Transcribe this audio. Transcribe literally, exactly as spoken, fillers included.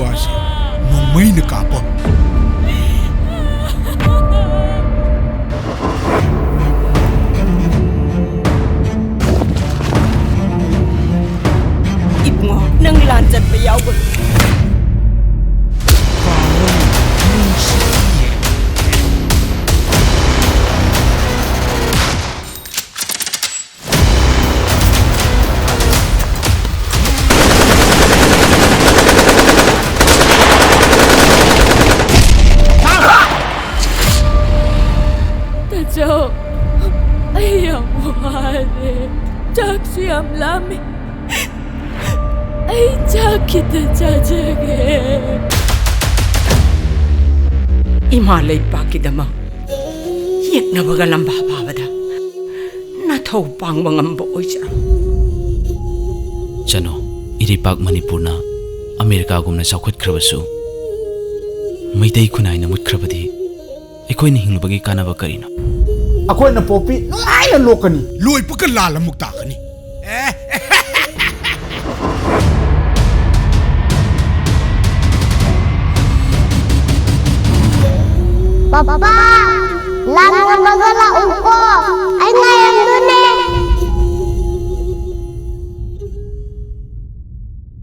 ꯋꯥꯁꯦ ꯅꯣꯡꯃꯩꯅ ꯀꯥꯞꯄꯣ꯫ ꯏꯕꯨꯡꯉꯣ, ꯅꯪ ꯂꯥꯟ ꯆꯠꯄ ꯌꯥꯎꯒꯅꯨ꯫ ꯇꯥꯆꯧ, ꯑꯩ ꯌꯥꯝ ꯋꯥꯔꯦ꯫ ꯆꯥꯛꯁꯨ ꯌꯥꯝ ꯂꯥꯝꯃꯦ꯫ ꯑꯩ ꯆꯥꯛ ꯈꯤꯇ ꯆꯥꯖꯒꯦ꯫ ꯏꯃꯥ ꯂꯩꯕꯥꯛꯀꯤꯗꯃꯛ ꯌꯦꯛꯅꯕꯒ ꯂꯝꯕꯥ ꯄꯥꯕꯗ ꯅꯊꯧ ꯄꯥꯡꯕ ꯉꯝꯕ ꯑꯣꯏꯖꯔꯣ꯫ ꯆꯅꯣ, ꯏꯔꯩꯄꯥꯛ ꯃꯅꯤꯄꯨꯔꯅ ꯑꯃꯦꯔꯤꯀꯥꯒꯨꯝꯅ ꯆꯥꯎꯈꯠꯈ꯭ꯔꯕꯁꯨ, ꯃꯩꯇꯩ ꯈꯨꯟꯅꯥꯏꯅ ꯃꯨꯠꯈ꯭ꯔꯕꯗꯤ ꯑꯩꯈꯣꯏꯅ ꯍꯤꯡꯂꯨꯕꯒꯤ ꯀꯥꯟꯅꯕ ꯀꯔꯤꯅꯣ? ꯑꯩꯈꯣꯏꯅ ꯄꯣꯄꯤ ꯅꯨꯡꯉꯥꯏꯅ ꯂꯣꯛꯀꯅꯤ꯫ ꯂꯣꯏꯕꯒ ꯂꯥꯜ ꯑꯃꯨꯛ ꯇꯥꯒꯅꯤ꯫ ꯄꯥꯄꯥ!